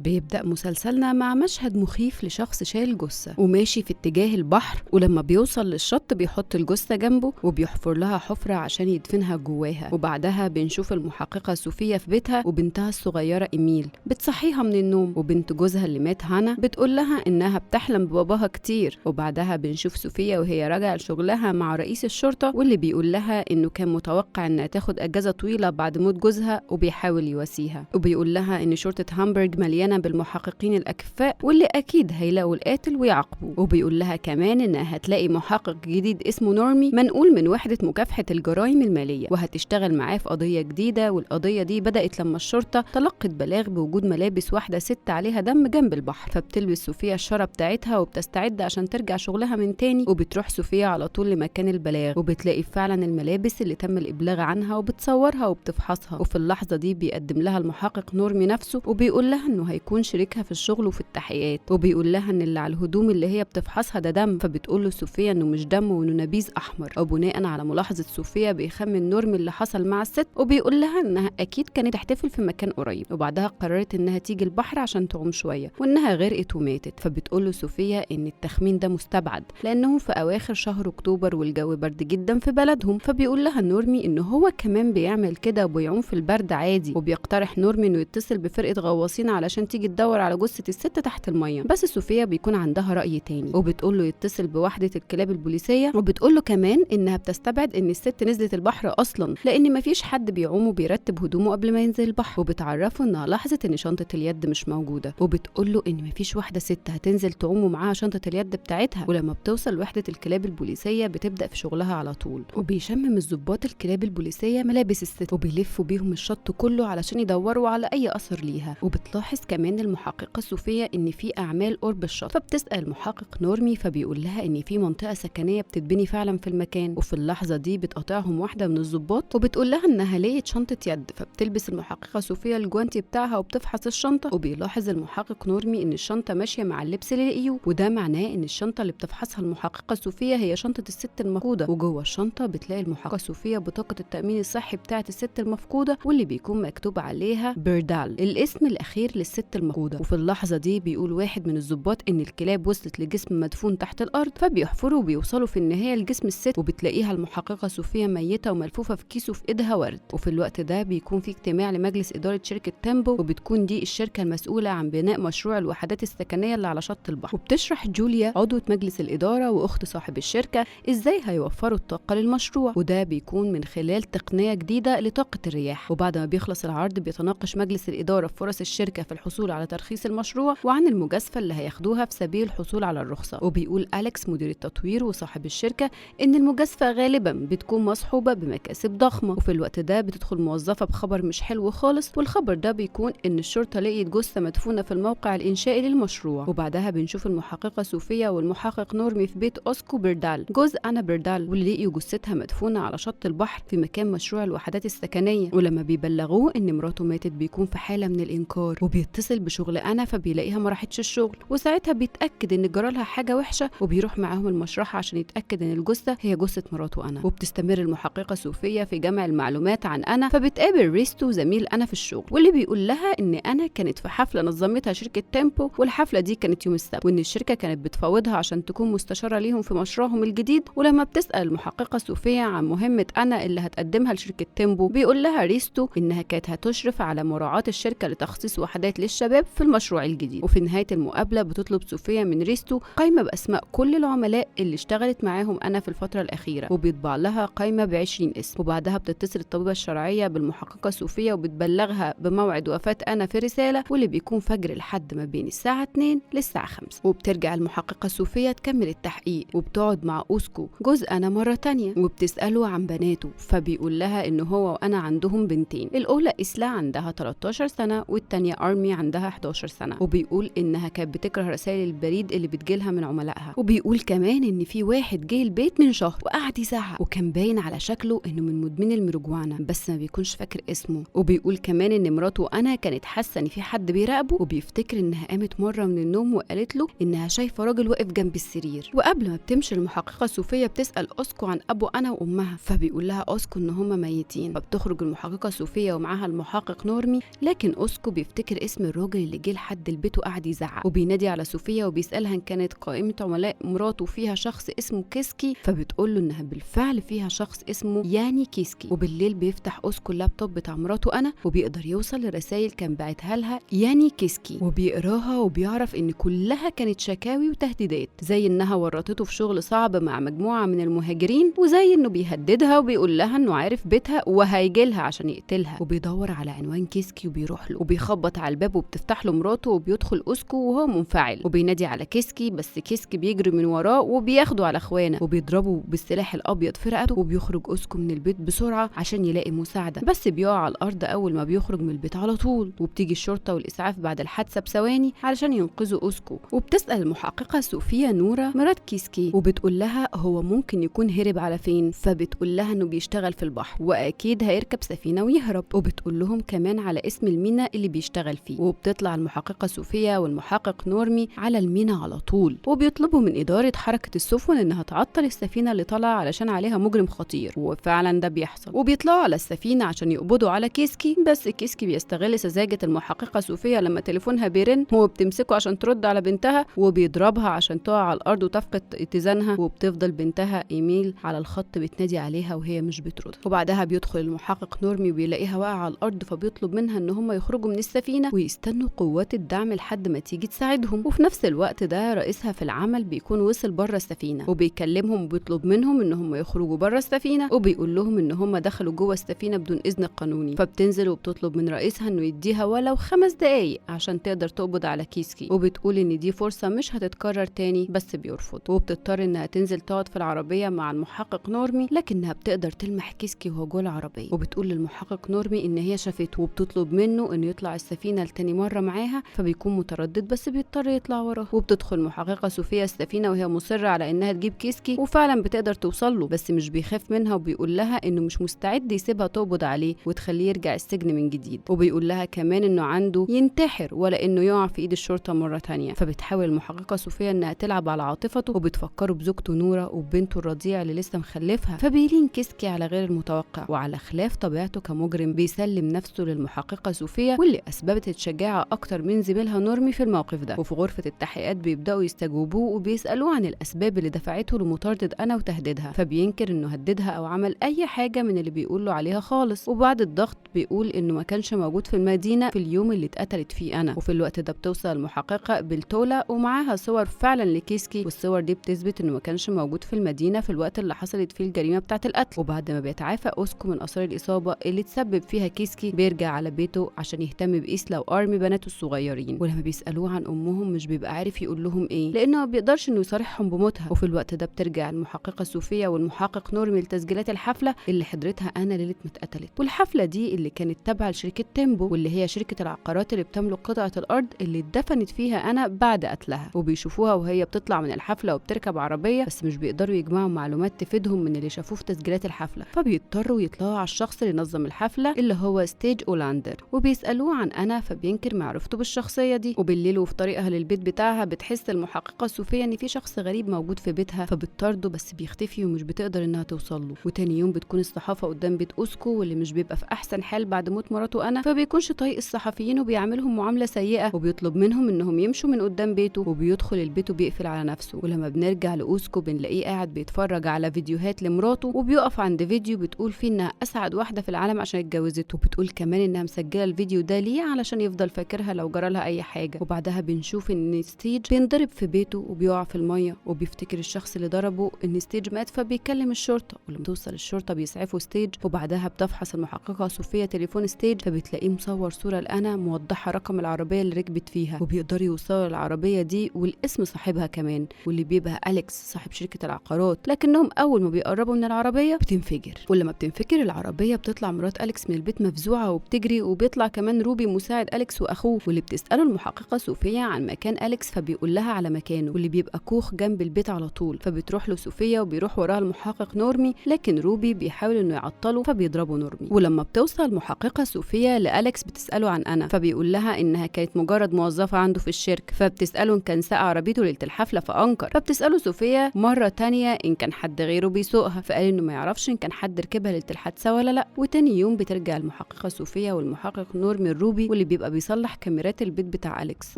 بيبدأ مسلسلنا مع مشهد مخيف لشخص شايل جثة وماشي في اتجاه البحر، ولما بيوصل للشط بيحط الجثة جنبه وبيحفر لها حفرة عشان يدفنها جواها. وبعدها بنشوف المحققة سوفيا في بيتها وبنتها الصغيرة إيميل بتصحيها من النوم، وبنت جوزها اللي مات هانا بتقول لها إنها بتحلم بباباها كتير. وبعدها بنشوف سوفيا وهي راجعة لشغلها مع رئيس الشرطة، واللي بيقول لها إنه كان متوقع إنها تاخد أجازة طويلة بعد موت جوزها، وبيحاول يواسيها وبيقول لها إن شرطة هامبرج مليانة بالمحققين الأكفاء واللي أكيد هيلاقوا القاتل ويعاقبوه. وبيقول لها كمان إنها هتلاقي محقق جديد اسمه نورمي منقول من وحدة مكافحة الجرائم المالية، وهتشتغل معاه في قضية جديدة. والقضية دي بدأت لما الشرطة تلقت بلاغ بوجود ملابس واحدة ست عليها دم جنب البحر، فبتلبس سوفيا الشرة بتاعتها وبتستعد عشان ترجع شغلها من تاني. وبتروح سوفيا على طول لمكان البلاغ وبتلاقي فعلا الملابس اللي تم الإبلاغ عنها وبتصورها وبتفحصها. وفي اللحظة دي بيقدم لها المحقق نورمي نفسه وبيقول لها انه هيكون شريكها في الشغل وفي التحقيقات، وبيقول لها ان اللي على الهدوم اللي هي بتفحصها ده دم، فبتقول له سوفيا انه مش دم وانه نبيذ احمر. وبناء على ملاحظة سوفيا بيخمن نورمي اللي حصل مع الست، وبيقول لها انها اكيد كانت تحتفل في مكان قريب، وبعدها قررت انها تيجي البحر عشان تعوم شوية وانها غرقت وماتت. فبتقول له سوفيا ان التخمين ده مستبعد لانهم في اواخر شهر اكتوبر والجو برد جدا في بلدهم. فبيقول لها نورمي ان هو كمان بيعمل كده وبيعوم في البرد عادي، وبيقترح نورمي انه يتصل بفرقة غواصين علشان تيجي تدور على جثة الست تحت المية. بس سوفيا بيكون عندها راي تاني وبتقول له يتصل بوحده الكلاب البوليسيه، وبتقول له كمان انها بتستبعد ان الست نزلت البحر اصلا لان مفيش حد بيعوم وبيرتب هدومه قبل ما ينزل البحر. وبتعرفه انها لاحظت ان شنطه اليد مش موجودة، وبتقول له ان مفيش واحدة ست هتنزل تعوم ومعاها شنطه اليد بتاعتها. ولما بتوصل وحده الكلاب البوليسيه بتبدا في شغلها على طول، وبيشمم الضباط الكلاب البوليسيه ملابس الست وبيلفوا بيهم الشط كله علشان يدوروا على اي اثر ليها. وبتلاحظ كمان المحققه سوفيا ان في اعمال قرب الشط، فبتسال المحقق نورمي فبيقول لها ان في منطقة سكنية بتتبني فعلا في المكان. وفي اللحظة دي بتقاطعهم واحدة من الضباط وبتقول لها انها لقيت شنطه يد، فبتلبس المحققه سوفيا الجوانتي بتاعها وبتفحص الشنطة. وبيلاحظ المحقق نورمي ان الشنطة ماشية مع اللبس اللي لقيوه، وده معناه ان الشنطة اللي بتفحصها المحققه سوفيا هي شنطه الست المفقودة. وجوه الشنطة بتلاقي المحققه سوفيا بطاقة التامين الصحي بتاعه الست المفقودة واللي بيكون مكتوب عليها بيردال الاسم الاخير للست المفقودة. وفي اللحظة دي بيقول واحد من الضباط ان الكلاب وصلت لجسم مدفون تحت الارض، فبيحفروا وبيوصلوا في النهاية لجسم الست، وبتلاقيها المحققه سوفيا ميته وملفوفه في كيس وفي ايدها ورد. وفي الوقت ده بيكون في اجتماع لمجلس ادارة شركة تيمبو، وبتكون دي الشركة المسؤولة عن بناء مشروع الوحدات السكنية اللي على شط البحر. وبتشرح جوليا عضوة مجلس الادارة واخت صاحب الشركة ازاي هيوفروا الطاقة للمشروع، وده بيكون من خلال تقنية جديدة لطاقة الرياح. وبعد ما بيخلص العرض بيتناقش مجلس الادارة في فرص الشركة في الحصول على ترخيص المشروع وعن المجازفة اللي هياخدوها في سبيل الحصول على الرخصة. وبيقول اليكس مدير التطوير وصاحب الشركة ان المجازفة غالبا بتكون مصحوبه بمكاسب ضخمة. وفي الوقت ده بتدخل موظفة بخبر مش حلو خالص، والخبر ده بيكون ان الشرطة لقيت جثة مدفونة في الموقع الانشائي للمشروع. وبعدها بنشوف المحققه سوفيا والمحقق نورمي في بيت اوسكو بيردال جوز انا بيردال، واللي لقيوا جثتها مدفونة على شط البحر في مكان مشروع الوحدات السكنية. ولما بيبلغوه ان مراته ماتت بيكون في حاله من الانكار، وبيتصل بشغل انا فبيلاقيها ما راحتش الشغل، وساعتها بيتاكد ان جرالها حاجة وحشة وبيروح معاهم المشرحه عشان يتاكد ان الجثة هي جثة مراته انا. وبتستمر المحققه سوفيا في جمع المعلومات عن انا، فبتقابل ريستو زميل انا في الشغل، واللي بيقول لها ان انا كانت في حفلة نظمتها شركة تيمبو، والحفله دي كانت يوم السبت، وان الشركة كانت بتفاوضها عشان تكون مستشاره ليهم في مشروعهم الجديد. ولما بتسال المحققه سوفيا عن مهمة انا اللي هتقدمها لشركة تيمبو، بيقول لها ريستو انها كانت هتشرف على مراعاة الشركة لتخصيص وحدات للشباب في المشروع الجديد. وفي نهاية المقابلة بتطلب سوفيا من ريستو قائمة باسماء كل العملاء اللي اشتغلت معاهم انا في الفترة الاخيرة، وبيطبع لها قائمة ب20 اسم. وبعدها بتتصل الطبيبة الشرعية بالمحققه سوفيا وبتبلغها بموعد وفاه انا في رسالة، واللي بيكون فجر الحد ما بين الساعة 2 للساعة 5. وبترجع المحققه سوفيا تكمل التحقيق، وبتقعد مع اوسكو جوز انا مرة تانية وبتساله عن بناته، فبيقول لها ان هو وانا عندهم بنتين، الاولى اسلا عندها 13 سنة والتانية ارمي عندها 11 سنة. وبيقول انها كانت بتكره رسائل البريد اللي بتجيلها من عملائها، وبيقول كمان ان في واحد جه البيت من شهر وقعد يزعق وكان باين على شكله انه من مدمن المرجوانه بس ما بيكونش فاكر اسمه. وبيقول كمان ان مراته انا كانت حاسه ان في حد بيراقبه، وبيفتكر انها قامت مرة من النوم وقالت له انها شايفه راجل واقف جنب السرير. وقبل ما بتمشي المحققه سوفيا بتسال اوسكو عن ابو انا وامها، فبيقول لها اوسكو ان هما ميتين. فبتخرج المحققه سوفيا ومعاها المحقق نورمي، لكن اوسكو بيفتكر اسم الراجل اللي جه لحد البيت وقعد يزعق، وبينادي على صوفيا وبيسالها ان كانت قائمة عملاء مراته فيها شخص اسمه كيسكي، فبتقول له انها بالفعل فيها شخص اسمه ياني كيسكي. وبالليل بيفتح اوسكو اللابتوب بتاع مراته انا وبيقدر يوصل لرسائل كان باعتها لها ياني كيسكي، وبيقراها وبيعرف ان كلها كانت شكاوي وتهديدات، زي انها ورطته في شغل صعب مع مجموعة من المهاجرين، وزي انه بيهددها وبيقول لها انه عارف بيتها وهيجي لها عشان يقتلها. وبيدور على عنوان كيسكي وبيروح له وبيخبط على الباب وبتفتح له مراته، وبيدخل اوسكو وهو منفعل وبينادي على كيسكي، بس كيسكي بيجري من وراه وبياخده على اخوانه وبيضربه بالسلاح الابيض في رقبته. وبيخرج اوسكو من البيت بسرعة عشان يلاقي مساعدة، بس بيقع على الارض اول ما بيخرج من البيت على طول. وبتيجي الشرطة والاسعاف بعد الحادثة بثواني علشان ينقذوا اوسكو. وبتسال المحققه صوفيا نورا مرات كيسكي وبتقول لها هو ممكن يكون هرب على فين، فبتقول لها انه بيشتغل في البحر واكيد هيركب سفينة ويهرب، وبتقول لهم كمان على اسم المينا اللي بيشتغل فيه. وبتطلع المحققه صوفيا والمحقق نورمي على المينا على طول، وبيطلبوا من ادارة حركة السفن انها تعطل السفينة اللي طالعه علشان عليها مجرم خطير، وفعلا ده بيحصل. وبيطلعوا على السفينة عشان يقبضوا على كيسكي، بس كيسكي بيستغل سذاجة المحققه صوفيا لما تليفونها بيرن وبتمسكه عشان ترد على بنتها، وبيضربها عشان تقع على الارض وتفقد اتزانها، وبتفضل بنتها ايميل على الخط بتنادي عليها وهي مش بترد. وبعدها بيدخل المحقق نورمي وبيلاقيها واقعه على الارض، فبيطلب منها ان هم يخرجوا من السفينة ويستنوا قوات الدعم لحد ما تيجي تساعدهم. وفي نفس الوقت ده رئيسها في العمل بيكون وصل بره السفينة وبيكلمهم وبيطلب منهم ان هم يخرجوا بره السفينة، وبيقول لهم ان هم دخلوا جوه السفينة بدون اذن قانوني. فبتنزل وبتطلب من رئيسها انه يديها ولو 5 دقايق عشان تقدر تقبض على كيسكي، وبتقول ان دي فرصة مش هتتكرر تاني، بس بيرفض. وبتضطر انها تنزل تقعد في العربية مع المحقق نورمي، لكنها بتقدر تلمح كيسكي وهو جوه العربية، وبتقول للمحقق نورمي ان هي شافته، وبتطلب منه انه يطلع السفينة لتاني مرة معاها، فبيكون متردد بس بيضطر يطلع وراه. وبتدخل محققة صوفيا السفينة وهي مصرة على انها تجيب كيسكي، وفعلا بتقدر توصل له، بس مش بيخاف منها وبيقول لها انه مش مستعد يسيبها تقبض عليه وتخليه يرجع السجن من جديد، وبيقول لها كمان انه عنده ينتحر ولا انه يقع في ايد الشرطة مرة تانية. فبتحاول المحققه صوفيا انها تلعب على عاطفته وبتفكره بزوجته نورا وبنته الرضيعة اللي لسه مخلفها، فبيلين كيسكي على غير المتوقع، وعلى خلاف طبيعته كمجرم بيسلم نفسه للمحققه صوفيا، واللي اثبتت شجاعة اكتر من زميلها نورمي في الموقف ده. وفي غرفة التحقيقات بيبداوا يستجوبوه وبيسالوه عن الاسباب اللي دفعته لمطارده انا وتهديدها، فبينكر انه هددها او عمل اي حاجة من اللي بيقول عليها خالص. وبعد الضغط بيقول انه ما كانش موجود في المدينة في اليوم اللي اتقتلت فيه انا. وفي الوقت ده بتوصل المحققه بالتولا ومعاها صور فعلا لكيسكي، والصور دي بتثبت انه ما كانش موجود في المدينة في الوقت اللي حصلت فيه الجريمة بتاعه القتل. وبعد ما بيتعافى اوسكو من اثار الاصابة اللي تسبب فيها كيسكي، بيرجع على بيته عشان يهتم بإيسلا وارمي بناته الصغيرين. ولما بيسالوه عن امهم مش بيبقى عارف يقول لهم ايه، لانه ما بيقدرش انه يصارحهم بموتها. وفي الوقت ده بترجع المحققه صوفيا والمحقق نورمي لتسجيلات الحفلة اللي حضرتها انا ليلة ما اتقتلت، والحفله دي اللي كانت تابعه لشركة تيمبو، واللي هي شركة العقارات اللي بتملك قطعه الارض اللي اتدفنت فيها انا بعد قتلها. وبيشوفوها وهي بتطلع من الحفلة وبتركب عربية، بس مش بيقدروا يجمعوا معلومات تفيدهم من اللي شافوه في تسجيلات الحفلة، فبيضطروا يطلعوا على الشخص اللي نظم الحفلة اللي هو ستيج اولاندر، وبيسالوه عن انا، فبينكر معرفته بالشخصية دي. وبالليل وفي طريقها للبيت بتاعها بتحس المحققه صوفيا ان في شخص غريب موجود في بيتها، فبتطارده بس بيختفي ومش بتقدر انها توصل له. وتاني يوم بتكون الصحافة قدام بيت اوسكو، واللي مش بيبقى في احسن حال بعد موت مراته انا، فبيكونش طايق الصحفيين وبيعاملهم معاملة سيئه، وبيطلب منهم انهم يمشوا من قدام بيته، وبيدخل البيت وبيقفل على نفسه. ولما بنرجع لاوسكو بنلاقيه قاعد بيتفرج على فيديوهات لمراته، وبيقف عند فيديو بتقول فيه انها اسعد واحدة في العالم عشان اتجوزته، وبتقول كمان انها مسجله الفيديو ده ليه علشان يفضل فاكرها لو جرى لها اي حاجة. وبعدها بنشوف ان ستيج بينضرب في بيته وبيقع في المية، وبيفتكر الشخص اللي ضربه ان ستيج مات، فبيكلم الشرطة، ولما توصل الشرطة بيسعفوا ستيج. وبعدها بتفحص المحققه صوفيا تليفون ستيج، فبتلاقيه مصور صوره لانا موضحة رقم العربية اللي ركبت فيها، وبيقدروا يوصلوا العربية دي والاسم صاحبها كمان، واللي بيبقى اليكس صاحب شركة العقارات. لكنهم اول ما بيقربوا من العربية بتنفجر، ولما بتنفجر العربية بتطلع مرات اليكس من البيت مفزوعه وبتجري، وبيطلع كمان روبي مساعد اليكس واخوه، واللي بتساله المحققه صوفيا عن مكان اليكس، فبيقول لها على مكانه واللي بيبقى كوخ جنب البيت على طول. فبتروح له صوفيا وبيروح وراها المحقق نورمي، لكن روبي بيحاول انه يعطله فبيضربه نورمي. ولما بتوصل المحققه صوفيا لاليكس بتساله عن انا، فبيقول لها انها كانت مجرد موظفة عنده في الشركة، فبتساله ان كان ساق عربيته ليلة الحفلة فانكر. فبتساله صوفيا مرة تانية ان كان حد غيره بيسوقها، فقال انه ما يعرفش ان كان حد ركبها ليلة الحادثة ولا لا. وتاني يوم بترجع المحققه صوفيا والمحقق نورمي الروبي، واللي بيبقى بيدور بيصلح كاميرات البيت بتاع أليكس،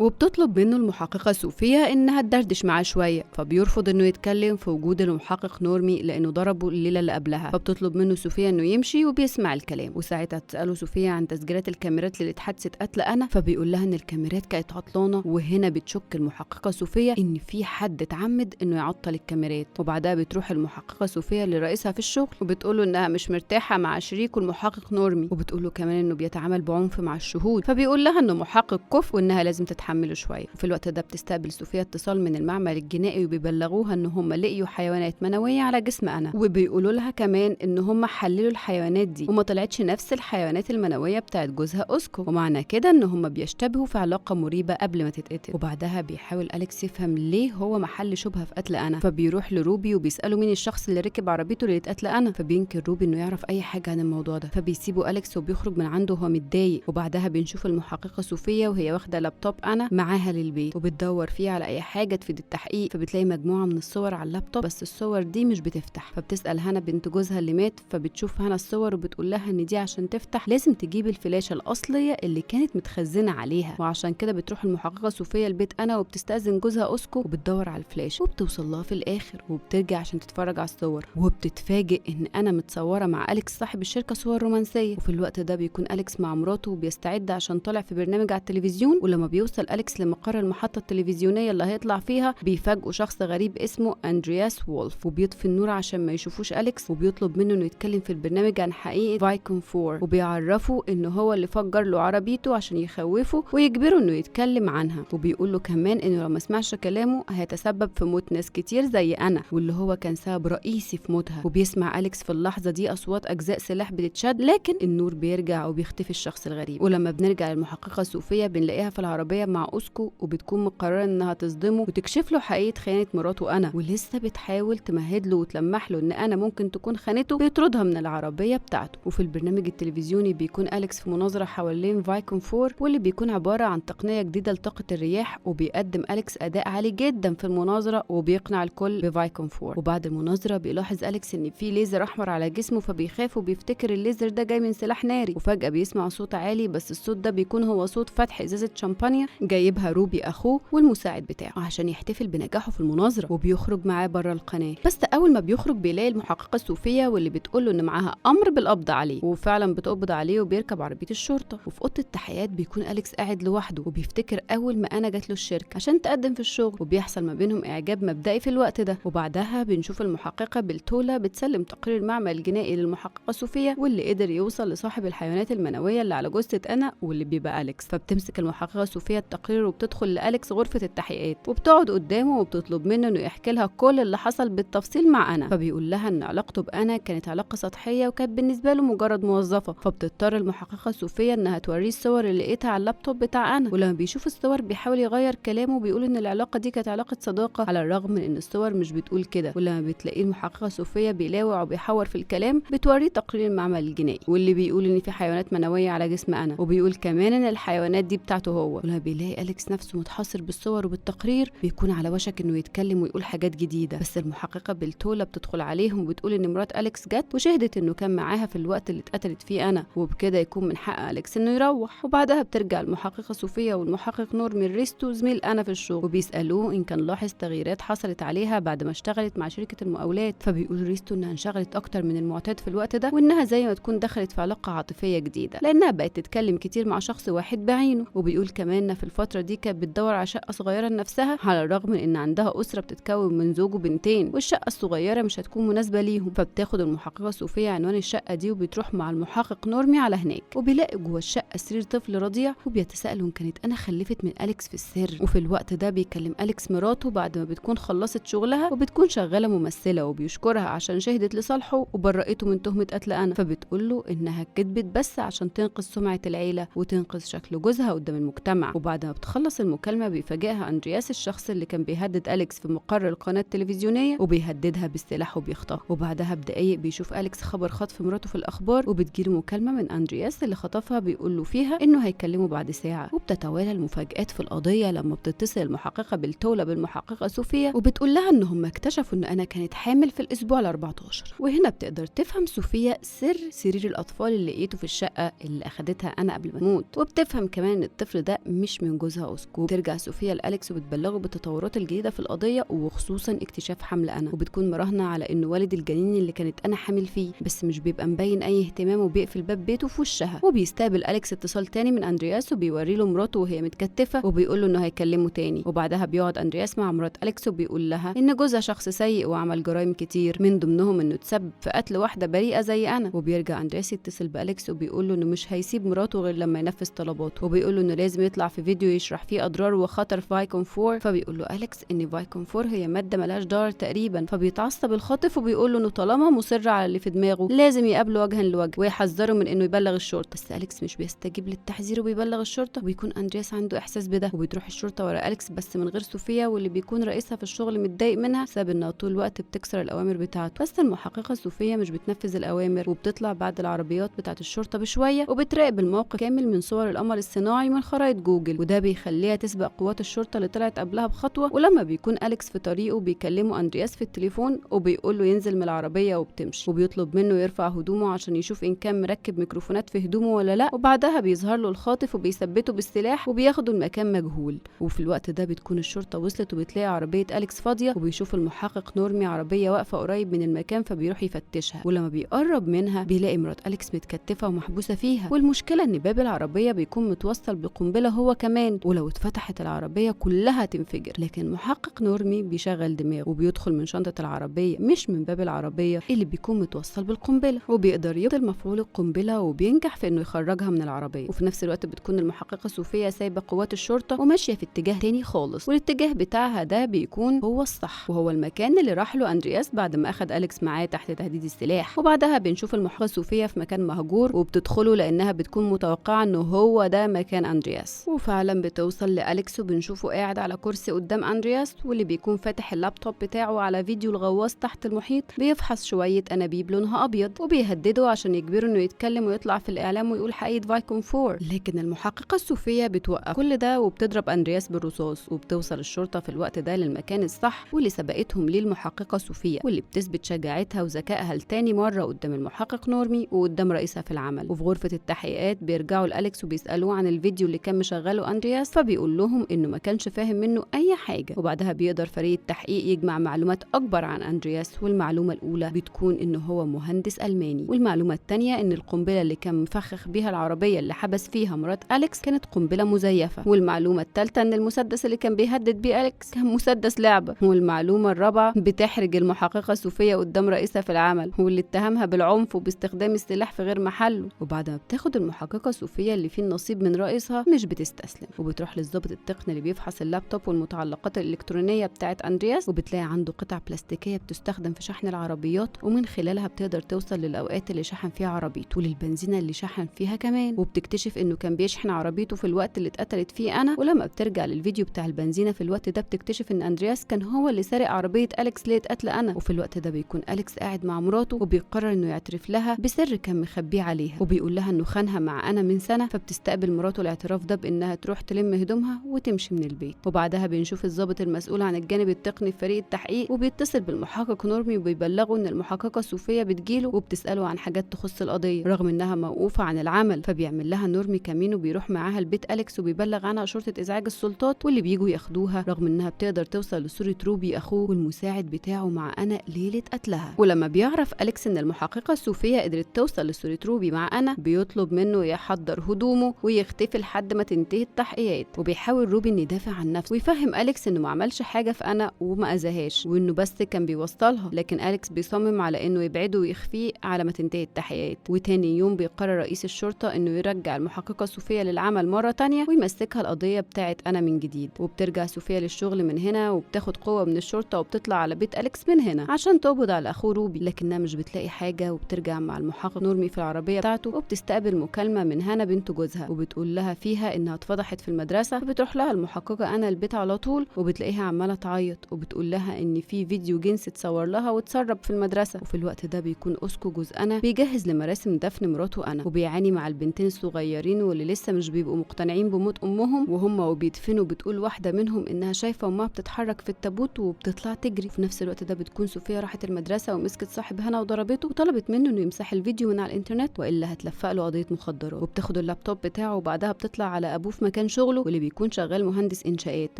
وبتطلب منه المحققة صوفيا إنها تدردش معاه شوية، فبيرفض إنه يتكلم في وجود المحقق نورمي لأنه ضربه الليلة اللي قبلها. فبتطلب منه صوفيا إنه يمشي وبيسمع الكلام. وساعتها تسأله صوفيا عن تسجيلات الكاميرات اللي اتحادثت قتل أنا، فبيقول لها إن الكاميرات كانت عطلانة. وهنا بتشك المحققة صوفيا إن في حد اتعمد إنه يعطل الكاميرات. وبعدها بتروح المحققة صوفيا لرئيسها في الشغل وبتقوله إنها مش مرتاحة مع شريكه المحقق نورمي، وبتقوله كمان إنه بيتعامل بعنف مع الشهود، فبيقول لها إنه محقق كفء وإنها لازم تتحمله شوية. وفي الوقت ده بتستقبل صوفيا اتصال من المعمل الجنائي وبيبلغوها إن هم لقيوا حيوانات منوية على جسم أنا، وبيقولوا لها كمان إن هم حللوا الحيوانات دي وما طلعتش نفس الحيوانات المنوية بتاعت جوزها أوسكو، ومعنى كده إن هم بيشتبهوا في علاقة مريبة قبل ما تتقتل. وبعدها بيحاول أليكس يفهم ليه هو محل شبهة في قتل أنا، فبيروح لروبي وبيسأله مين الشخص اللي ركب عربيته اللي اتقتل أنا، فبينكر روبي إنه يعرف أي حاجة عن الموضوع ده، فبيسيبه أليكس وبيخرج من عنده وهو متضايق. وبعدها بنشوف المحققة صوفيا وهي واخدة لابتوب أنا معاها للبيت وبتدور فيه على أي حاجة تفيد التحقيق، فبتلاقي مجموعة من الصور على اللابتوب بس الصور دي مش بتفتح. فبتسأل هنا بنت جوزها اللي مات، فبتشوف هنا الصور وبتقول لها إن دي عشان تفتح لازم تجيب الفلاشة الأصلية اللي كانت متخزنة عليها. وعشان كده بتروح المحققة صوفيا البيت أنا وبتستأذن جوزها أوسكو وبتدور على الفلاشة وبتوصل لها في الآخر، وبترجع عشان تتفرج على الصور، وبتتفاجئ إن أنا متصورة مع أليكس صاحب الشركة صور رومانسية. وفي الوقت ده بيكون أليكس مع مراته وبيستعد عشان طالع في برنامج على التلفزيون. ولما بيوصل أليكس لمقر المحطة التلفزيونية اللي هيطلع فيها بيفاجئوا شخص غريب اسمه أندرياس وولف، وبيطفي النور عشان ما يشوفوش أليكس، وبيطلب منه إنه يتكلم في البرنامج عن حقيقة فايكون 4، وبيعرفه إنه هو اللي فجر له عربيته عشان يخوفه ويجبره إنه يتكلم عنها. وبيقول له كمان إنه لو ما سمعش كلامه هيتسبب في موت ناس كتير زي أنا، واللي هو كان سبب رئيسي في موتها. وبيسمع أليكس في اللحظة دي أصوات أجزاء سلاح بتتشد، لكن النور بيرجع وبيختفي الشخص الغريب. ولما بنرجع للمحققة صوفيا بنلاقيها في العربية مع أوسكو، وبتكون مقررة إنها تصدمه وتكشف له حقيقة خيانة مراته أنا، ولسه بتحاول تمهد له وتلمح له إن أنا ممكن تكون خانته، بيطردها من العربية بتاعته. وفي البرنامج التلفزيوني بيكون أليكس في مناظرة حوالين فايكون 4، واللي بيكون عبارة عن تقنية جديدة لطاقة الرياح، وبيقدم أليكس أداء عالي جدا في المناظرة وبيقنع الكل بفايكون 4. وبعد المناظرة بيلاحظ أليكس إن في ليزر أحمر على جسمه، فبيخاف وبيفتكر الليزر ده جاي من سلاح ناري. وفجأة بيسمع صوت عالي، بس الصوت ده بيكون هو صوت فتح إزازة شامبانيا جايبها روبي أخوه والمساعد بتاعه عشان يحتفل بنجاحه في المناظرة، وبيخرج معاه بره القناة. بس أول ما بيخرج بيلاقي المحققة صوفيا واللي بتقول له إن معاها أمر بالقبض عليه، وفعلا بتقبض عليه وبيركب عربية الشرطة. وفي أوضة التحقيقات بيكون أليكس قاعد لوحده وبيفتكر أول ما أنا جات له الشركة عشان تقدم في الشغل، وبيحصل ما بينهم إعجاب مبدئي في الوقت ده. وبعدها بنشوف المحققة بالتولا بتسلم تقرير المعمل الجنائي للمحققة صوفيا، واللي قدر يوصل لصاحب الحيوانات المنوية اللي على جثة أنا واللي بيبقى أليكس. فبتمسك المحققة صوفيا التقرير وبتدخل لأليكس غرفة التحقيقات، وبتقعد قدامه وبتطلب منه إنه يحكي لها كل اللي حصل بالتفصيل مع أنا. فبيقول لها إن علاقته بأنا كانت علاقة سطحية وكانت بالنسبة له مجرد موظفة. فبتضطر المحققة صوفيا إنها توريه الصور اللي لقيتها على اللابتوب بتاع أنا، ولما بيشوف الصور بيحاول يغير كلامه وبيقول إن العلاقة دي كانت علاقة صداقة، على الرغم من إن الصور مش بتقول كده. ولما بتلاقيه المحققة صوفيا بيلاوع وبيحور في الكلام، بتوريه تقرير المعمل الجنائي واللي بيقول إن في حيوانات منوية على جسم أنا، وبيقول كمان إن الحيوانات دي بتاعته هو. ولما بيلاقي أليكس نفسه متحاصر بالصور وبالتقرير بيكون على وشك إنه يتكلم ويقول حاجات جديدة، بس المحققة بالتولا بتدخل عليهم وبتقول إن مرات أليكس جت وشهدت إنه كان معاها في الوقت اللي اتقتلت فيه أنا، وبكده يكون من حق أليكس إنه يروح. وبعدها بترجع المحققة صوفيا والمحقق نورمي ريستو زميل أنا في الشغل، وبيسألوه إن كان لاحظ تغييرات حصلت عليها بعد ما اشتغلت مع شركة المقاولات. فبيقول ريستو إنها انشغلت أكتر من المعتاد في الوقت ده، وإنها زي ما تكون دخلت في علاقة عاطفية جديدة لأنها بقت تتكلم كتير مع شخص واحد بعينه. وبيقول كمان إن في الفترة دي كانت بتدور على شقة صغيرة لنفسها، على الرغم من إن عندها أسرة بتتكون من زوج وبنتين، والشقة الصغيرة مش هتكون مناسبة ليهم. فبتاخد المحققة صوفيا عنوان الشقة دي وبتروح مع المحقق نورمي على هناك، وبيلاقي جوه الشقة سرير طفل رضيع، وبيتساءلوا إن كانت أنا خلفت من أليكس في السر. وفي الوقت ده بيكلم أليكس مراته بعد ما بتكون خلصت شغلها وبتكون شغالة ممثلة، وبيشكرها عشان شهدت لصالحه وبرأته من تهمة قتل أنا. فبتقول له إنها كدبت بس عشان تنقذ سمعة العيلة وتنقذ شكل جوزها قدام المجتمع. وبعد ما بتخلص المكالمة بيفاجئها أندرياس الشخص اللي كان بيهدد أليكس في مقر القناة التلفزيونية وبيهددها بالسلاح وبيخطفها. وبعدها بدقايق بيشوف أليكس خبر خطف مراته في الأخبار، وبتجيله مكالمة من أندرياس اللي خطفها بيقول له فيها إنه هيكلمه بعد ساعة. وبتتوالى المفاجآت في القضية لما بتتصل المحققة بالتولا بالمحققة صوفيا وبتقول لها إن هم اكتشفوا إن أنا كانت حامل في الأسبوع ال14. وهنا بتقدر تفهم صوفيا سر سرير الأطفال اللي لقيته في الشقة اللي أخدتها أنا قبل ما تموت. وبتبقى وبتفهم كمان ان الطفل ده مش من جوزها اوسكو. بترجع صوفيا لأليكس وبتبلغه بالتطورات الجديدة في القضية، وخصوصا اكتشاف حمل انا، وبتكون مراهنه على انه والد الجنين اللي كانت انا حامل فيه، بس مش بيبقى مبين اي اهتمام وبيقفل باب بيته في وشها. وبيستقبل أليكس اتصال تاني من اندرياس وبيوري له مراته وهي متكتفه وبيقول له انه هيكلمه تاني. وبعدها بيقعد اندرياس مع مرات أليكس وبيقول لها ان جوزها شخص سيء وعمل جرائم كتير، من ضمنهم انه تسبب في قتل واحدة بريئة زي انا. وبيرجع اندرياس يتصل بأليكس وبيقول له انه مش هيسيب مراته غير لما ينفذ طلباته، وبيقول له انه لازم يطلع في فيديو يشرح فيه اضرار وخطر فايكون 4. فبيقول له أليكس ان فايكون 4 هي مادة ملهاش ضرر تقريبا، فبيتعصب الخاطف وبيقول له انه طالما مصر على اللي في دماغه لازم يقابله وجها لوجه، ويحذره من انه يبلغ الشرطة. بس أليكس مش بيستجيب للتحذير وبيبلغ الشرطة، وبيكون اندرياس عنده احساس بده، وبتروح الشرطة ورا أليكس بس من غير صوفيا، واللي بيكون رئيسها في الشغل متضايق منها بسبب انها طول الوقت بتكسر الاوامر بتاعته. بس المحققه صوفيا مش بتنفذ الاوامر، وبتطلع بعد العربيات بتاعه الشرطة بشوية، وبتراقب الموقف كامل من صور القمر الصناعي من خرائط جوجل، وده بيخليها تسبق قوات الشرطة اللي طلعت قبلها بخطوة. ولما بيكون أليكس في طريقه بيكلمه اندرياس في التليفون وبيقول له ينزل من العربية وبتمشي، وبيطلب منه يرفع هدومه عشان يشوف ان كان مركب ميكروفونات في هدومه ولا لا. وبعدها بيظهر له الخاطف وبيثبته بالسلاح وبياخده لمكان مجهول. وفي الوقت ده بتكون الشرطة وصلت وبتلاقي عربية أليكس فاضية، وبيشوف المحقق نورمي عربية واقفة قريب من المكان فبيروح يفتشها، ولما بيقرب منها بيلاقي مرات أليكس متكتفه ومحبوسه فيها. والمشكلة ان باب العربية بيكون متوصل بقنبله هو كمان، ولو اتفتحت العربية كلها تنفجر. لكن محقق نورمي بيشغل دماغه وبيدخل من شنطه العربية مش من باب العربية اللي بيكون متوصل بالقنبله، وبيقدر يبطل مفعول القنبلة وبينجح في انه يخرجها من العربية. وفي نفس الوقت بتكون المحققه صوفيا سايبه قوات الشرطة وماشية في اتجاه تاني خالص، والاتجاه بتاعها ده بيكون هو الصح، وهو المكان اللي راح له اندرياس بعد ما اخد أليكس معاه تحت تهديد السلاح. وبعدها بنشوف المحققه صوفيا في مكان مهجور وبتدخله لانها بتكون متوقعه انه هو ده مكان اندرياس، وفعلا بتوصل لأليكس وبنشوفه قاعد على كرسي قدام اندرياس، واللي بيكون فاتح اللابتوب بتاعه على فيديو الغواص تحت المحيط بيفحص شوية انابيب لونها ابيض، وبيهدده عشان يجبره انه يتكلم ويطلع في الاعلام ويقول حقيقة فايكون 4. لكن المحققه صوفيا بتوقف كل ده وبتضرب اندرياس بالرصاص، وبتوصل الشرطة في الوقت ده للمكان الصح واللي سبقتهم ليه المحققه صوفيا، واللي بتثبت شجاعتها وذكائها لتاني مرة قدام المحقق نورمي وقدام رئيسها في العمل. وفي غرفة التحقيقات بيرجعوا لأليكس وبيسالوه عن الفيديو اللي كان مشغله اندرياس، فبيقول لهم انه ما كانش فاهم منه اي حاجة. وبعدها بيقدر فريق التحقيق يجمع معلومات اكبر عن اندرياس، والمعلومه الاولى بتكون انه هو مهندس الماني، والمعلومه الثانية ان القنبلة اللي كان مفخخ بيها العربية اللي حبس فيها مرات أليكس كانت قنبلة مزيفة، والمعلومه الثالثة ان المسدس اللي كان بيهدد بيه أليكس كان مسدس لعبه، والمعلومه الرابعة بتحرج المحققه صوفيا قدام رئيسها في العمل واللي اتهمها بالعنف وباستخدام السلاح في غير محله. وبعد ما بتاخد المحققه صوفيا اللي فيه النصيب من رئيسها مش بتستسلم، وبتروح للضابط التقني اللي بيفحص اللابتوب والمتعلقات الالكترونية بتاعه اندرياس، وبتلاقي عنده قطع بلاستيكيه بتستخدم في شحن العربيات، ومن خلالها بتقدر توصل للاوقات اللي شحن فيها عربيته وللبنزينه اللي شحن فيها كمان. وبتكتشف انه كان بيشحن عربيته في الوقت اللي اتقتلت فيه انا، ولما بترجع للفيديو بتاع البنزينه في الوقت ده بتكتشف ان اندرياس كان هو اللي سارق عربية أليكس ليلة قتل انا. وفي الوقت ده بيكون أليكس قاعد مع مراته وبيقرر انه يعترف لها بسر كان مخبيه عليها، وبيقول لها انه خانها مع انا من سنة. فبتستقبل مراته الاعتراف ده بانها تروح تلم هدومها وتمشي من البيت. وبعدها بنشوف الضابط المسؤول عن الجانب التقني في فريق التحقيق، وبيتصل بالمحقق نورمي وبيبلغه ان المحققه صوفيا بتجيله وبتساله عن حاجات تخص القضية رغم انها موقوفة عن العمل. فبيعمل لها نورمي كمين وبيروح معاها البيت أليكس وبيبلغ عنها شرطه ازعاج السلطات واللي بيجوا ياخدوها رغم انها بتقدر توصل لصورة روبي اخوه والمساعد بتاعه مع انا ليلة قتلها. ولما بيعرف أليكس ان المحققه صوفيا قدرت توصل لصورة روبي مع انا بيطلب منه يحضر هدومه ويختفي لحد ما تنتهي التحقيقات. وبيحاول روبي انه يدافع عن نفسه ويفهم أليكس انه ما عملش حاجة في انا وما اذاهاش وانه بس كان بيوصلها، لكن أليكس بيصمم على انه يبعده ويخفيه على ما تنتهي التحقيقات. وتاني يوم بيقرر رئيس الشرطة انه يرجع المحققه صوفيا للعمل مرة تانية ويمسكها القضية بتاعت انا من جديد. وبترجع صوفيا للشغل من هنا وبتاخد قوة من الشرطة وبتطلع على بيت أليكس من هنا عشان تقبض على اخوه روبي، لكنها مش بتلاقي حاجة. وبترجع مع المحقق نورمي في العربية بتاعته وبتستقبل مكالمة من هنا بنت جوزها وبتقول لها فيها انها اتفضحت في المدرسة. فبتروح لها المحققه انا البيت على طول وبتلاقيها عماله تعيط وبتقول لها ان في فيديو جنس اتصور لها واتسرب في المدرسة. وفي الوقت ده بيكون اوسكو جوز انا بيجهز لمراسم دفن مراته انا، وبيعاني مع البنتين الصغيرين واللي لسه مش بيبقوا مقتنعين بموت امهم، وهم وبيدفنوا بتقول واحدة منهم انها شايفه امها بتتحرك في التابوت وبتطلع تجري. في نفس الوقت ده بتكون صوفيا راحت المدرسة ومسكت صاحب هنا وضربته وطلبت منه انه يمسح الفيديو من على الانترنت والا هتلفق له قضية مخدرات. وبتاخد اللابتوب بتاعه، وبعدها بتطلع على ابوه في مكان شغله واللي بيكون شغال مهندس انشاءات،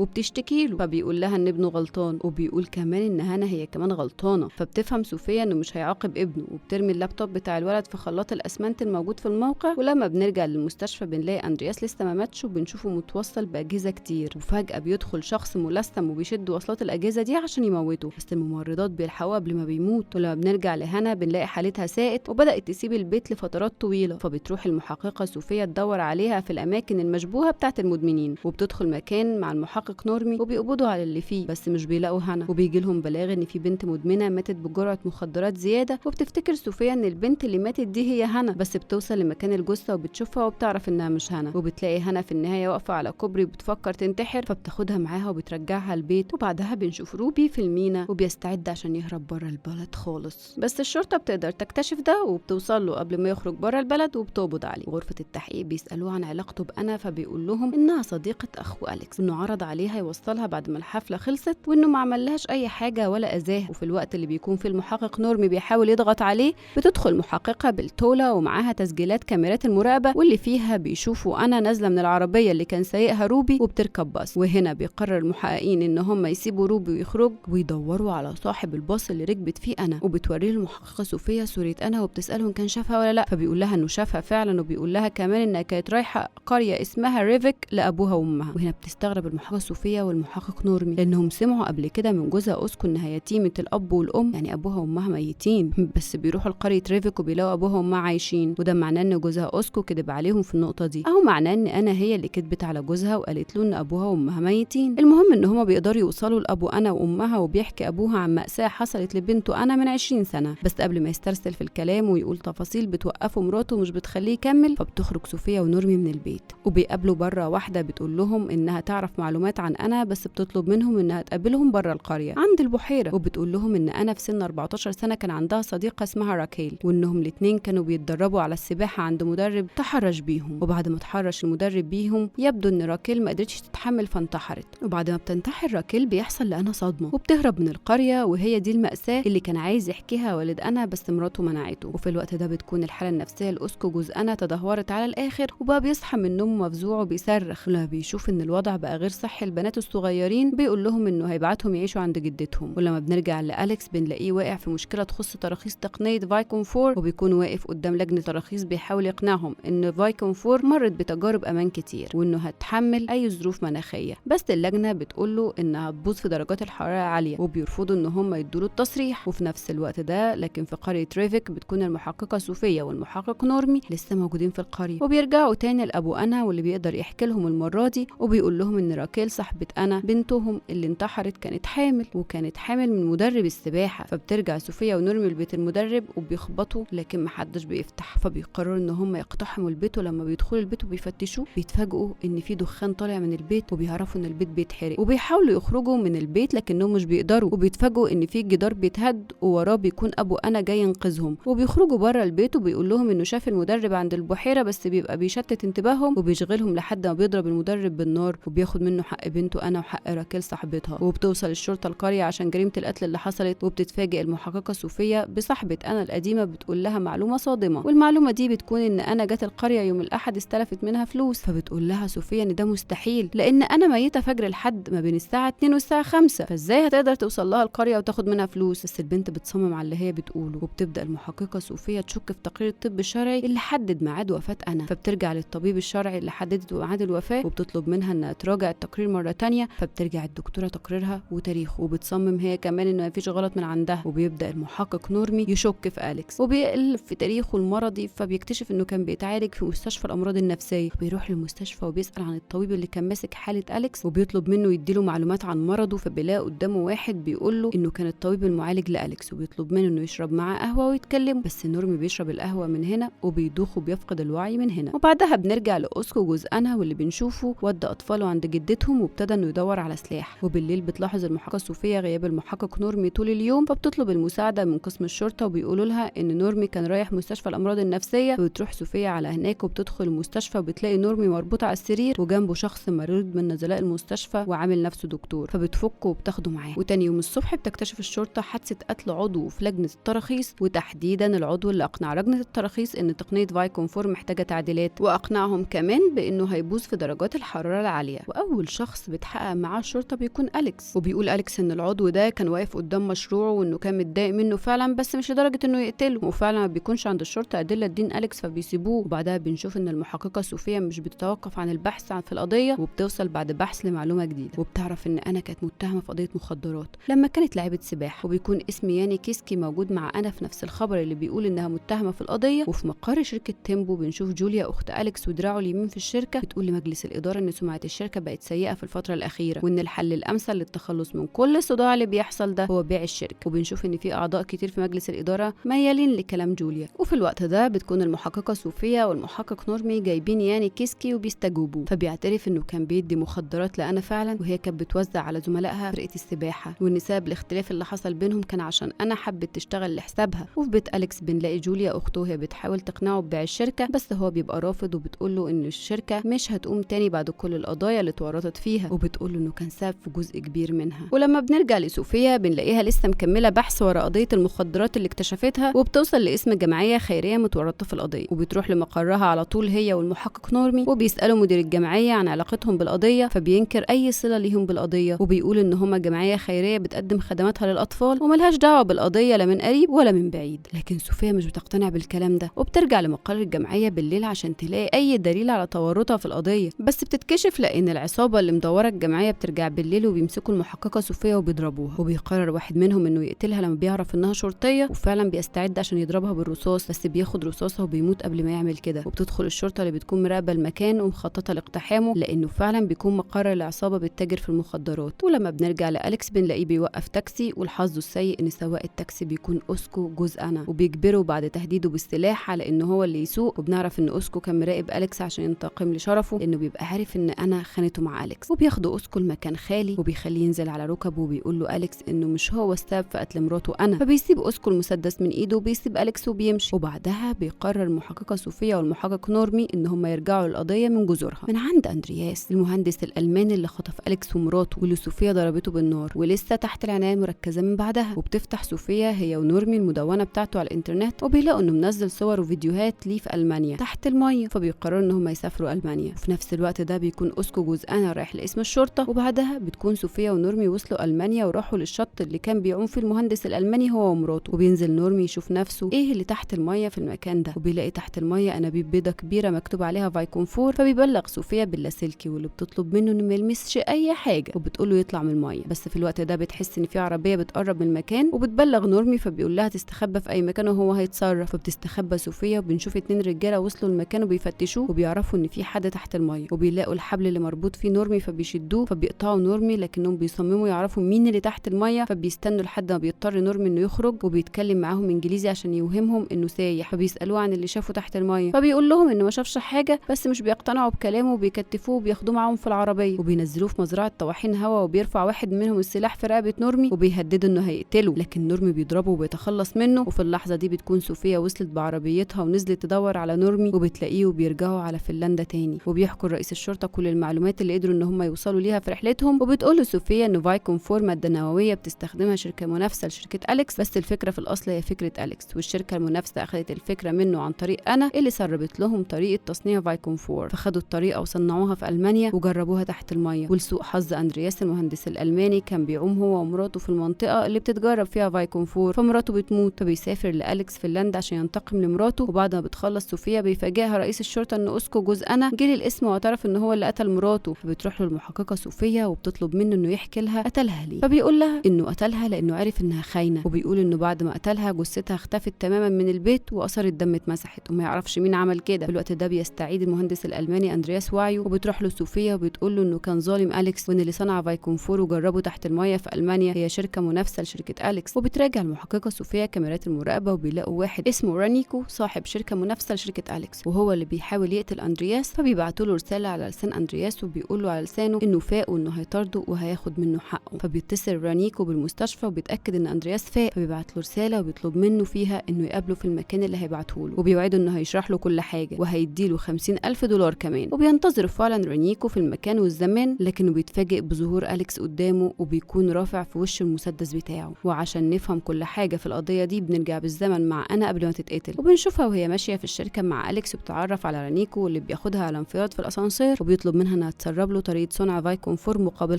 وبتشتكي له، فبيقول لها ان ابنه غلطان، وبيقول كمان ان هانا هي كمان غلطانة. فبتفهم صوفيا انه مش هيعاقب ابنه، وبترمي اللابتوب بتاع الولد في خلاط الاسمنت الموجود في الموقع. ولما بنرجع للمستشفى بنلاقي اندرياس لسه ما ماتش، وبنشوفه متوصل باجهزه كتير، وفجاة بيدخل شخص ملثم وبيشد وصلات الاجهزة دي عشان يموته، بس الممرضات بيلحقوه قبل ما بيموت. ولما بنرجع لهنا بنلاقي حالتها ساءت وبدات تسيب البيت لفترات طويلة، فبتروح المحققه صوفيا تدور عليها في الاماكن المشبوهة بتاعه المدمنين، وبتدخل مكان مع المحقق نورمي وبيقبضوا على اللي فيه، بس مش بيلاقوا هنا. وبيجي لهم بلاغ ان في بنت مدمنه ماتت بجرعه مخدرات زيادة، وبتفتكر صوفيا ان البنت اللي ماتت دي هي هنا، بس بتوصل لمكان الجثة وبتشوفها وبتعرف انها مش هنا. وبتلاقي هنا في النهاية واقفة على كوبري وبتفكر تنتحر، فبتاخدها معاها وبترجعها البيت. وبعدها بنشوف روبي في المينا وبيستعد عشان يهرب بره البلد خالص، بس الشرطة بتقدر تكتشف ده وبتوصل له قبل ما يخرج بره البلد وبتقبض عليه. غرفة التحقيق بيسالوه عن علاقته بانا، فبيقول لهم انها صديقه اخو اليكس، انه عرض عليها يوصلها بعد ما الحفلة خلصت، وانه ما عملهاش اي حاجة ولا اذاها. وفي الوقت اللي بيكون فيه المحقق نورمي بيحاول يضغط عليه، بتدخل محققة بالتوله ومعاها تسجيلات كاميرات المراقبة، واللي فيها بيشوفوا انا نازله من العربية اللي كان سايقها روبي وبتركب باص. وهنا بيقرر المحققين ان هم يسيبوا روبي ويخرج ويدوروا على صاحب الباص اللي ركبت فيه انا. وبتوريه المحققه صوفيا صوره انا وبتسالهم كان شافها ولا لا، فبيقول لها انه شافها فعلا، وبيقول لها كمان انها كانت رايحة قرية اسمها ريفيك لابوها وامها. وهنا بتستغرب المحققه صوفيا والمحقق نورمي، لانهم سمعوا قبل كده من جوزها اوسكو انها يتيمة الاب والام، يعني ابوها وامها ميتين، بس بيروحوا لقرية ريفيك وبيلاقوا ابوها وامها عايشين، وده معناه ان جوزها اوسكو كذب عليهم في النقطة دي، او معناه ان انا هي اللي كذبت على جوزها وقالت له ان ابوها وامها ميتين. المهم ان هما بيقدروا يوصلوا لابو انا وامها، وبيحكي ابوها عن مأساة حصلت لبنته انا من 20 سنة، بس قبل ما يسترسل في الكلام ويقول تفاصيل بتوقفه مراته ومش بتخليه يكمل. فبتخرج صوفيا ونورمي من البيت وبيقابلوا بره واحدة بتقول لهم انها تعرف معلومات عن انا، بس بتطلب منهم انها تقابلهم بره القرية عند البحيرة، وبتقول لهم ان انا في سن 14 سنة كان عندها صديقه اسمها راكيل، وانهم الاثنين كانوا بيتدربوا على السباحة عند مدرب تحرش بيهم، وبعد ما تحرش المدرب بيهم يبدو ان راكيل ما قدرتش تتحمل فانتحرت. وبعد ما بتنتحر راكيل بيحصل لأنا صدمة وبتهرب من القرية، وهي دي المأساة اللي كان عايز يحكيها والد انا بس مراته منعته. وفي الوقت ده بتكون الحالة النفسية لاوسكو جوز انا تدهورت على الاخر، وبقى بيصحى من النوم مفزوع وبيصرخ لما بيشوف ان الوضع بقى غير صحي للبنات الصغيرين، بيقول لهم انه هيبعتهم يعيشوا عند جدتهم. ولما بنرجع لأليكس بنلاقيه واقع في مشكلة تخص تراخيص تقنية فايكون 4، وبيكون واقف قدام لجنة تراخيص بيحاول يقنعهم ان فايكون 4 مرت بتجارب امان كتير وانه هتحمل اي ظروف مناخيه، بس اللجنة بتقول له انها هتبوظ في درجات الحرارة عالية، وبيرفضوا ان هم يدوا له التصريح. وفي نفس الوقت ده لكن في قرية ريفيك بتكون المحققه صوفيا والمحقق نورمي لسه موجودين في القرية، وبيرجعوا تاني لابو انا واللي بيقدر يحكي لهم المرة دي، وبيقول لهم ان راكيل صاحبه انا بنتهم اللي انتحرت كانت حامل، وكانت حامل من مدرب السباحة. فبترجع صوفيا ونورمي لبيت المدرب وبيخبطوا لكن محدش بيفتح، فبيقرروا ان هم يقتحموا البيت. ولما بيدخلوا البيت وبيفتشوه بيتفاجئوا ان في دخان طالع من البيت، وبيعرفوا ان البيت بيتحرق، وبيحاولوا يخرجوا من البيت لكنهم مش بيقدروا، وبيتفاجئوا ان في جدار بيتهد ووراه بيكون ابو انا جاي ينقذهم. وبيخرجوا بره البيت وبيقول لهم انه شاف المدرب عند البحيرة، بس بيبقى بيشتت انتباههم وبيشغلهم لحد ما بيضرب المدرب بالنار وبياخد منه حق بنته انا وحق راكيل صاحبتها. وبتوصل الشرطة القرية عشان جريمة القتل اللي حصلت، وبتتفاجئ المحققه صوفيا بصاحبه انا القديمة بتقول لها معلومة صادمه، والمعلومه دي بتكون ان انا جت القرية يوم الاحد استلفت منها فلوس. فبتقول لها صوفيا ان ده مستحيل لان انا ميته فجر الحد ما بين الساعة 2 والساعة 5، فازاي هتقدر توصل لها القرية وتاخد منها فلوس؟ بس البنت بتصمم على اللي هي بتقوله، وبتبدا المحققه صوفيا تشك في تقرير الطب الشرعي اللي حدد ميعاد وفاه انا. فبترجع للطبيب الشرعي اللي حددت ميعاد الوفاة وبتطلب منها انها تراجع التقرير مرة تانية. فبترجع الدكتورة تقريرها وتاريخه، وبتصمم هي كمان انه مفيش غلط من عندها. وبيبدا المحقق نورمي يشك في اليكس وبيقلب في تاريخه المرضي، فبيكتشف انه كان بيتعالج في مستشفى الامراض النفسية. بيروح للمستشفى وبيسال عن الطبيب اللي كان ماسك حاله اليكس، وبيطلب منه يديله معلومات عن مرضه. فبيلاقي قدامه واحد بيقول له انه كان الطبيب المعالج لاليكس، وبيطلب منه انه يشرب معاه قهوة ويتكلم، بس نورمي بيشرب القهوة من هنا وبيدوخ وبيفقد الوعي من هنا. وبعدها بنرجع لاوسكو جوز انا واللي بنشوفه ودى اطفاله عند جدتهم وابتدى انه يدور على سلاح. وبالليل بتلاحظ المحققه صوفيا غياب المحقق نورمي طول اليوم، فبتطلب المساعدة من قسم الشرطة وبيقولوا لها ان نورمي كان رايح مستشفى الامراض النفسية. وبتروح صوفيا على هناك وبتدخل المستشفى وبتلاقي نورمي مربوط على السرير وجنبه شخص مريض من نزلاء المستشفى وعامل نفسه دكتور، فبتفكه وبتاخده معاه. وتاني يوم الصبح بتكتشف الشرطة حادثه قتل عضو في لجنة التراخيص، وتحديدا العضو اللي اقنع لجنة التراخيص ان تقنية فايكون 4 محتاجه تعديلات. المحلات، واقنعهم كمان بانه هيبوظ في درجات الحرارة العالية. واول شخص بتحقق معاه الشرطة بيكون اليكس، وبيقول اليكس ان العضو ده كان واقف قدام مشروعه وانه كان متضايق منه فعلا بس مش لدرجة انه يقتله، وفعلا ما بيكونش عند الشرطة ادلة تدين اليكس فبيسيبوه. وبعدها بنشوف ان المحققه صوفيا مش بتتوقف عن البحث في القضية، وبتوصل بعد بحث لمعلومه جديدة، وبتعرف ان انا كانت متهمه في قضية مخدرات لما كانت لاعيبه سباحة، وبيكون اسم ياني كيسكي موجود مع انا في نفس الخبر اللي بيقول انها متهمه في القضية. وفي مقر شركة تيمبو بنشوف جوليا اخت اليكس ودراعه اليمين في الشركة بتقول لمجلس الادارة ان سمعه الشركة بقت سيئه في الفترة الاخيرة، وان الحل الامثل للتخلص من كل الصداع اللي بيحصل ده هو بيع الشركة. وبنشوف ان في اعضاء كتير في مجلس الادارة ميالين لكلام جوليا. وفي الوقت ده بتكون المحققه صوفيا والمحقق نورمي جايبين ياني كيسكي وبيستجوبوه، فبيعترف انه كان بيدي مخدرات لانا فعلا، وهي كانت بتوزع على زملائها فرقه السباحة، وان سبب الاختلاف اللي حصل بينهم كان عشان انا حبت تشتغل لحسابها. وفي بيت اليكس بنلاقي جوليا اخته وهي بتحاول تقنعه ببيع الشركة، بس هو بيبقى رافض، وبتقول له ان الشركة مش هتقوم تاني بعد كل القضايا اللي اتورطت فيها، وبتقول له انه كان سبب في جزء كبير منها. ولما بنرجع لصوفيا بنلاقيها لسه مكملة بحث ورا قضية المخدرات اللي اكتشفتها، وبتوصل لاسم جمعية خيرية متورطة في القضية، وبتروح لمقرها على طول هي والمحقق نورمي، وبيسالوا مدير الجمعية عن علاقتهم بالقضية، فبينكر اي صله ليهم بالقضية، وبيقول ان هما جمعية خيرية بتقدم خدماتها للاطفال وملهاش دعوه بالقضية لا من قريب ولا من بعيد. لكن صوفيا مش بتقتنع بالكلام ده، وبترجع لمقر الجمعية بالليل عشان تلاقي اي دليل على تورطها في القضية، بس بتتكشف لان العصابة اللي مدورة الجمعية بترجع بالليل وبيمسكوا المحققه صوفيا وبيضربوها، وبيقرر واحد منهم انه يقتلها لما بيعرف انها شرطية، وفعلا بيستعد عشان يضربها بالرصاص، بس بياخد رصاصة وبيموت قبل ما يعمل كده. وبتدخل الشرطة اللي بتكون مراقبة المكان ومخططه لاقتحامه، لانه فعلا بيكون مقر العصابة بتتاجر في المخدرات. ولما بنرجع لأليكس بنلاقيه بيوقف تاكسي، والحظ السيء ان سواق التاكسي بيكون اوسكو جوز انا، وبيجبره بعد تهديده بالسلاح على انه هو اللي يسوق. وبنعرف ان اوسكو كان مراقب اليكس عشان ينتقم لشرفه، لانه بيبقى عارف ان انا خانته مع اليكس. وبياخدوا اوسكو المكان خالي وبيخليه ينزل على ركبه، وبيقول له اليكس انه مش هو السبب في قتل مراته انا، فبيسيب اوسكو المسدس من ايده وبيسيب اليكس وبيمشي. وبعدها بيقرر المحققه صوفيا والمحقق نورمي ان هم يرجعوا للقضية من جذورها، من عند اندرياس المهندس الالماني اللي خطف اليكس ومراته واللي صوفيا ضربته بالنار ولسه تحت العناية المركزة من بعدها. وبتفتح صوفيا هي ونورمي المدونة بتاعته على الانترنت، وبيلاقوا انه منزل صور وفيديوهات ليه في المانيا تحت المية، فبيقرروا ان هم يسافروا المانيا. وفي نفس الوقت ده بيكون اوسكو جوز انا رايح لاسم الشرطة. وبعدها بتكون صوفيا ونورمي وصلوا المانيا وراحوا للشط اللي كان بيعوم فيه المهندس الالماني هو ومراته، وبينزل نورمي يشوف نفسه ايه اللي تحت المية في المكان ده، وبيلاقي تحت المية انابيب بيضة كبيرة مكتوب عليها فايكون 4. فبيبلغ صوفيا باللاسلكي واللي بتطلب منه انه ما يلمسش اي حاجة، وبتقول له يطلع من المية. بس في الوقت ده بتحس ان في عربية بتقرب من المكان، وبتبلغ نورمي فبيقول لها تستخبى في اي مكان وهو هيتصرف. فبتستخبى صوفيا، وبنشوف 2 رجاله وصلوا المكان وبيفتشوه وبيعرفوا ان في حد تحت المية، وبيلاقوا الحبل اللي مربوط فيه نورمي فبيشدوه فبيقطعوا نورمي، لكنهم بيصمموا يعرفوا مين اللي تحت المية، فبيستنوا لحد ما بيضطر نورمي انه يخرج، وبيتكلم معاهم انجليزي عشان يوهمهم انه سايح. فبيسالوه عن اللي شافه تحت المية، فبيقول لهم انه ما شافش حاجة، بس مش بيقتنعوا بكلامه وبيكتفوه وبياخدوه معاهم في العربية، وبينزلوه في مزرعة طواحين هوا، وبيرفع واحد منهم السلاح في رقبة نورمي وبيهدده انه هيقتله، لكن نورمي بيضربه وبيتخلص منه. وفي اللحظة دي بتكون صوفيا وصلت بعربيتها ونزلت تدور على نورمي، وبتلاقيه وبيرجعوا على فنلندا تاني، وبيحكوا لرئيس الشرطة كل المعلومات اللي قدروا ان هم يوصلوا ليها في رحلتهم. وبتقول له صوفيا ان فايكون 4 مادة نووية بتستخدمها شركة منافسه لشركة اليكس، بس الفكرة في الاصل هي فكرة اليكس، والشركة المنافسة اخذت الفكرة منه عن طريق انا اللي سربت لهم طريقه تصنيع فايكون 4، فخدوا الطريقة وصنعوها في المانيا وجربوها تحت المية. ولسوء حظ اندرياس المهندس الالماني كان بيعوم هو ومراته في المنطقة اللي بتتجرب فيها فايكون 4، فمراته بتموت، فبيسافر لاليكس فنلندا عشان ينتقم لمراته. وبعد ما بتخلص صوفيا بيفاجئها رئيس الشرطة ان اوسكو جوز انا جه الاسم واعترف ان هو اللي قتل مراته، فبتروح له المحققه صوفيا وبتطلب منه انه يحكي لها قتلها ليه، فبيقول لها انه قتلها لانه عرف انها خاينه، وبيقول انه بعد ما قتلها جثتها اختفت تماما من البيت واثار الدم اتمسحت وما يعرفش مين عمل كده. في الوقت ده بيستعيد المهندس الالماني اندرياس وعيه، وبتروح له صوفيا وبتقول له انه كان ظالم اليكس، وان اللي صنع فايكون 4 وجربه تحت المية في المانيا هي شركة منافسه لشركة اليكس. وبتراجع المحققه صوفيا كاميرات المراقبة، وبيلاقوا واحد اسمه رانيكو صاحب شركة منافسه لشركة اليكس، وهو اللي بيحاول يقتل اندرياس، فبيبعتوا له رسالة على لسان اندرياس وبيقول له على لسانه انه فاق وانه هيطارده وهياخد منه حقه. فبيتصل رانيكو بالمستشفى وبيتاكد ان اندرياس فاق، فبيبعت له رسالة وبيطلب منه فيها انه يقابله في المكان اللي هيبعته له، وبيوعده انه هيشرح له كل حاجة وهيديله $50,000 كمان. وبينتظر فعلا رانيكو في المكان والزمان، لكنه بيتفاجئ بظهور اليكس قدامه وبيكون رافع في وش المسدس بتاعه. وعشان نفهم كل حاجة في القضية دي بنرجع بالزمن مع انا قبل ما تتقتل، وبنشوفها وهي ماشية في الشركة مع اليكس وبتعرف بتتعرف على رانيكو واللي بياخدها على انفراد في الاسانسير، وبيطلب منها انها تسرب له طريقه صنع فايكون 4 مقابل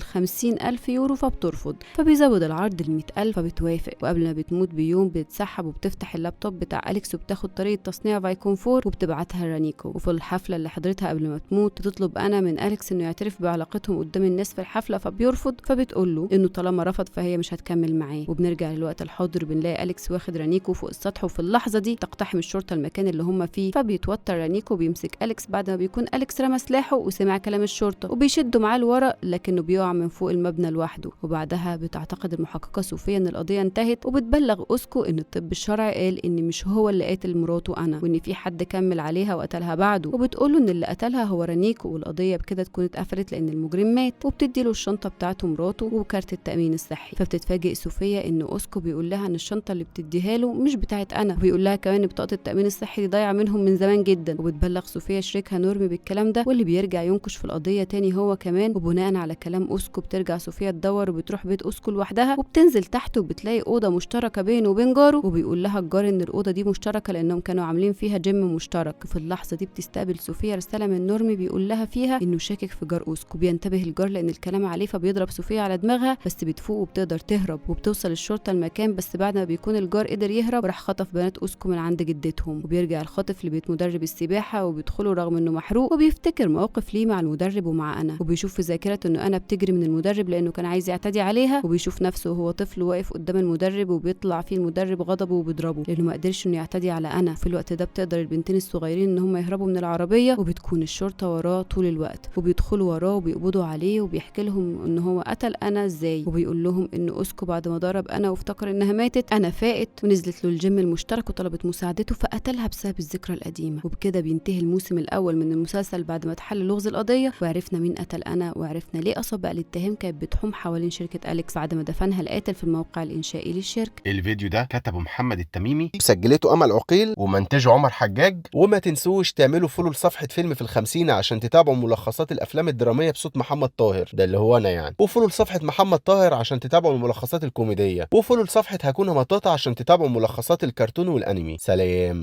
50,000 يورو، فبترفض، فبيزود العرض ل 100,000 فبتوافق. وقبل ما بتموت بيوم بتتسحب وبتفتح اللابتوب بتاع أليكس وبتاخد طريقه تصنيع فايكون 4 وبتبعتها لرانيكو. وفي الحفلة اللي حضرتها قبل ما تموت بتطلب انا من أليكس انه يعترف بعلاقتهم قدام الناس في الحفلة، فبيرفض، فبتقول له انه طالما رفض فهي مش هتكمل معاه. وبنرجع للوقت الحاضر، بنلاقي أليكس واخد رانيكو فوق السطح، وفي اللحظة دي تقتحم الشرطة المكان اللي هم فيه، فبيتوتر رانيكو وبيمسك أليكس بعد ما بيكون أليكس رمى سلاحه وسمع كلام الشرطة، وبيشدوا معاه لورا لكنه بيقع من فوق المبنى لوحده. وبعدها بتعتقد المحققه صوفيا ان القضية انتهت، وبتبلغ اوسكو ان الطب الشرعي قال ان مش هو اللي قاتل مراته انا، وان في حد كمل عليها وقتلها بعده، وبتقول له ان اللي قتلها هو رانيكو، والقضية بكده تكون اتقفلت لان المجرم مات. وبتدي له الشنطة بتاعته مراته وكارت التامين الصحي. فبتتفاجئ صوفيا ان اوسكو بيقول لها ان الشنطة اللي بتديها له مش بتاعت انا، وبيقول لها كمان ان بطاقة التامين الصحي دي ضايعة منهم من زمان جدا. وبتبلغ صوفيا شريكها نورمي بالكلام ده، واللي بيرجع ينكش في القضية تاني هو كمان. وبناء على كلام اوسكو بترجع صوفيا تدور وبتروح بيت اوسكو لوحدها، وبتنزل تحت وبتلاقي اوضة مشتركة بينه وبين جاره، وبيقول لها الجار ان الاوضة دي مشتركة لانهم كانوا عاملين فيها جيم مشترك. في اللحظة دي بتستقبل صوفيا رسالة من نورمي بيقول لها فيها انه شاكك في جار اوسكو. بينتبه الجار لان الكلام عليه، فبيضرب صوفيا على دماغها، بس بتفوق وبتقدر تهرب، وبتوصل الشرطة المكان، بس بعد ما بيكون الجار قدر يهرب راح خطف بنات اوسكو من عند جدتهم. وبيرجع الخاطف لبيت مدرب السباحة وبيدخله رغم انه محروق، وبيفتكر مواقف ليه مع المدرب ومع انا، وبيشوف في ذاكرته انه انا بتجري من المدرب لانه كان عايز يعتدي عليها، وبيشوف نفسه وهو طفل واقف قدام المدرب وبيطلع فيه المدرب غضبه وبيضربه لانه ما قدرش انه يعتدي على انا. في الوقت ده بتقدر البنتين الصغيرين ان هم يهربوا من العربية، وبتكون الشرطة وراه طول الوقت، وبيدخلوا وراه وبيقبضوا عليه، وبيحكي لهم ان هو قتل انا ازاي، وبيقول لهم ان اوسكو بعد ما ضرب انا وافتكر انها ماتت انا فاقت ونزلت له الجيم المشترك وطلبت مساعدته فقتلها بسبب الذكرى القديمة. وبكده بينتهي الموسم الاول من المسلسل بعد ما اتحل لغز القضية وعرفنا مين قتل انا، وعرفنا ليه اصابع الاتهام كانت بتحوم حوالين شركة اليكس بعد ما دفنها القاتل في الموقع الانشائي للشركة. الفيديو ده كتبه محمد التميمي، سجلته امل عقيل، ومنتجه عمر حجاج. وما تنسوش تعملوا follow لصفحة فيلم في الخمسين عشان تتابعوا ملخصات الافلام الدرامية بصوت محمد طاهر، ده اللي هو انا يعني، و follow لصفحة محمد طاهر عشان تتابعوا الملخصات الكوميدية، و follow لصفحة هكون مطاطا عشان تتابعوا ملخصات الكرتون والانمي. سلام.